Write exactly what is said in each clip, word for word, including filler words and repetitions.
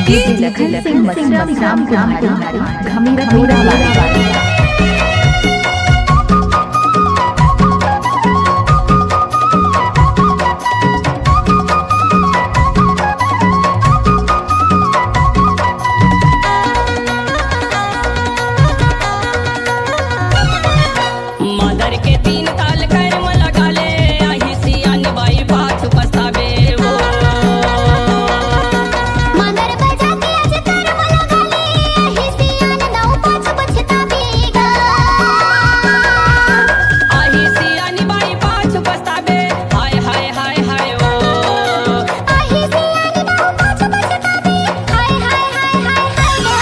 DJ Lakhan Singh Masram, Ram कुमारी, घमीरा टोला वाली। मांदर के तीन ताल कर म लगा ले, आही सियान बाई पाछू पछताबे वो। मांदर बजा के आज कर म लगा ले, आही सियान दाऊ पाछू पछताबे गा। आही सियान बाई पाछू पछताबे, हाय, हाय, हाय, हाय, ओ। आही सियान दाऊ पाछू पछताबे, हाय, हाय, हाय, हाय, हाय, ओ।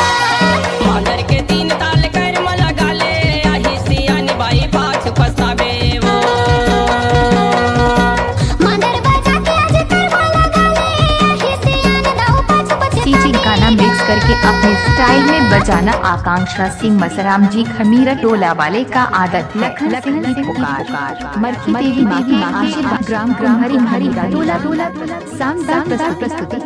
मांदर के तीन ताल कर म लगा ले, आही सियान बाई पाछू पछताबे वो। मांदर बजा के आज कर म लगा ले, आही सियान दाऊ पाछू पछताबे। सीचिन गाना मिक्स करके अपने स्टाइल में बजाना। आकांक्षा सिंह मसराम जी खमीरा टोला वाले का आदत है। लखन सिंह की पुकार, मरखी देवी माँ की आशीर्वाद, ग्राम ग्राम हरी हरी टोला टोला शानदार प्रस्तुति।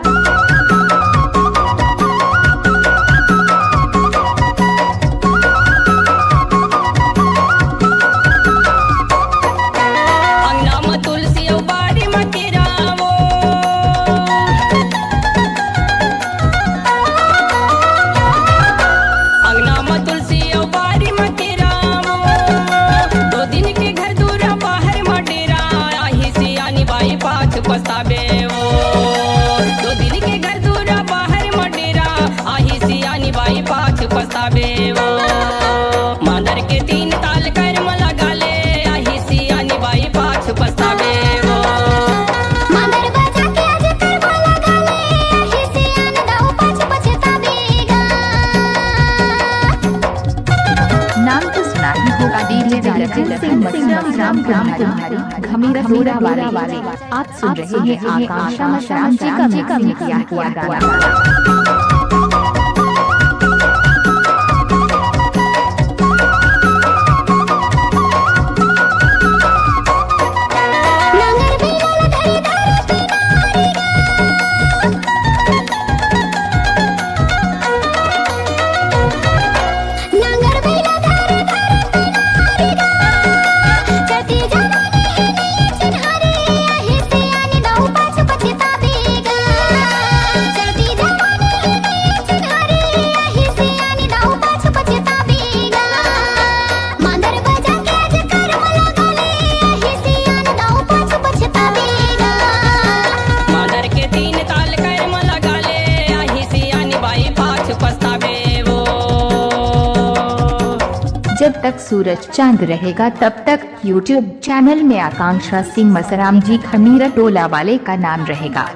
अंगना म तुलसी अउ बाड़ी म केरा वो। अंगना म तुलसी अउ बाड़ी म केरा वो। दो दिन के घर दूरा बाहर म डेरा, आही सियानी बाई पाछू पछताबे वो। दो दिन के घर दूरा बाहर म डेरा, आही सियानी बाई पाछू पछताबे वो। मांदर के तीन ताल कर म लगा ले, आही सियानी बाई पाछू पछताबे वो। मांदर बजा के आज कर म लगा ले, आही सियान दाऊ पाछू पछताबे गा। नाम तो सुना ही होगा, डीजे लखन सिंह मसरम, राम कुमारी, घमीरा टोला वाले। आप सुन रहे हैं आकांक्षा मसराम जी का mix किया हुआ गाना। मांदर के तीन ताल कर म लगा ले, आही सियानी बाई पाछू पछताबे वो। जब तक सूरज चांद रहेगा, तब तक YouTube चैनल में आकांक्षा सिंह मसराम जी खमीरा टोला वाले का नाम रहेगा।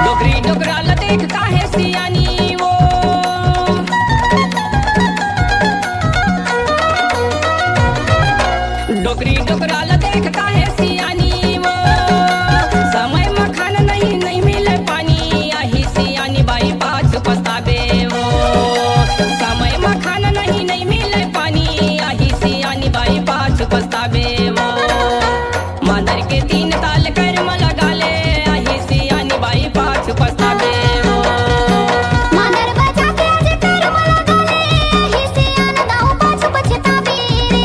डोकरी डोकरा ल देख काहे सियानी वो। डोकरी डोकरा ल देख काहे सियानी वो। समय म खान नहीं, नहीं मिले पानी, आही सियानी बाई पाछू पछताबे वो। समय म खान नहीं, नहीं मिले पानी, आही सियानी बाई पाछू पछताबे वो। मांदर के तीन ताल कर म लगा ले, आही सियानी बाई पाछू पछताबे वो। मांदर बजा के आज कर म लगा ले, आही सियान दाऊ पाछू पछताबे रे।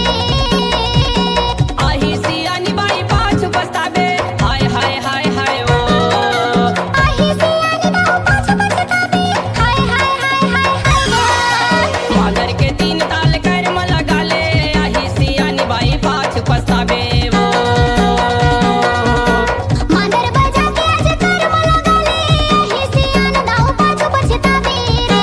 आही सियानी बाई पाछू पछताबे, हाय, हाय, हाय, हाय, ओ। आही सियानी दाऊ पाछू पछताबे, हाय, हाय, हाय, हाय, हाय, ओ। मांदर के तीन ताल कर म लगा ले, आही सियानी बाई पाछू पछताबे वो। मांदर बजा के आज कर म लगा ले, आही सियान दाऊ पाछू पछताबे रे।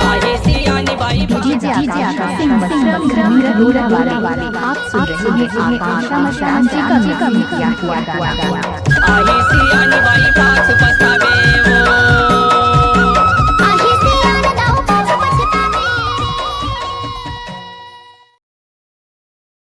आही सियानी बाई डीजे आकांक्षा सिंह मसरम, घमीरा टोला वाले। आप सुन रहे हैं आकांक्षा मसराम जी का mix किया हुआ गाना। आही सियानी बाई पाछू पछताबे